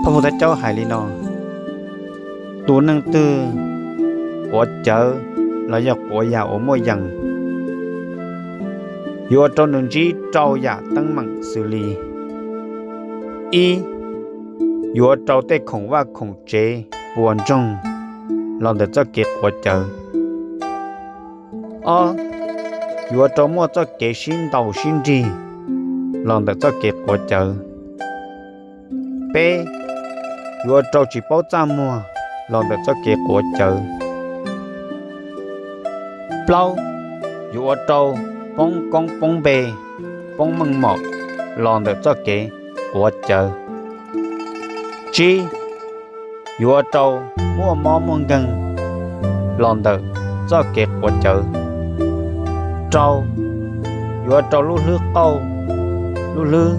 Phaj Hwj Thaj Caub hais li no: Tus neeg twg quav cawv los yog quav yam uas muaj yees, yuav ua rau nws ntsib rau yam teeb meem xws li: ib, yuav ua rau tej khoom vaj khoom tsev puas ntsoog los ntawm txoj kev quav cawv. Ob, yuav ua rau muaj txoj kev sib ntaus sib nrig los ntawm txoj kev quav cawv. Peb, yuav ua rau tsis paub txaj muag los ntawm txoj kev quav cawv. Plaub, yuav ua rau poob koob poob npe, poob meej mom los ntawm txoj kev quav cawv. Tsib, yuav ua rau muaj mob muaj nkeeg los ntawm txoj kev quav cawv. Rau, yuav ua rau lub hlwb qauj, lub hlwb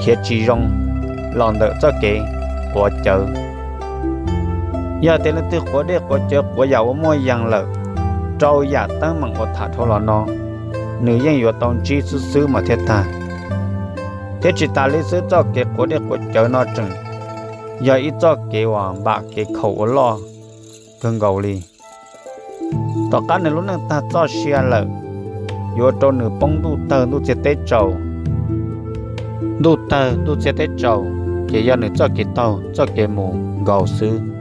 khiav tsis zoo los ntawm txoj kev quav cawv. Yog tias leej twg quav dej quav cawv quav yam uas muaj yees lawm, rau yam teeb meem uas tham dhau los no, nws yeej yuav tau ntsib xwb xwb mas thiaj tag. Thiab tsis tas li xwb, txoj kev quav dej quav cawv no tseem yog ib txoj kev uas npam kev khaum ua loj kawg nkaus li. Tom qab nws lub neej tag txoj sia lawm, yuav ua rau nws poob ntuj tawg ntuj txiag teb tsaus. Ntuj tawg ntuj txiag teb tsaus ces yog nws txoj kev taug txoj kev mus nkaus xwb.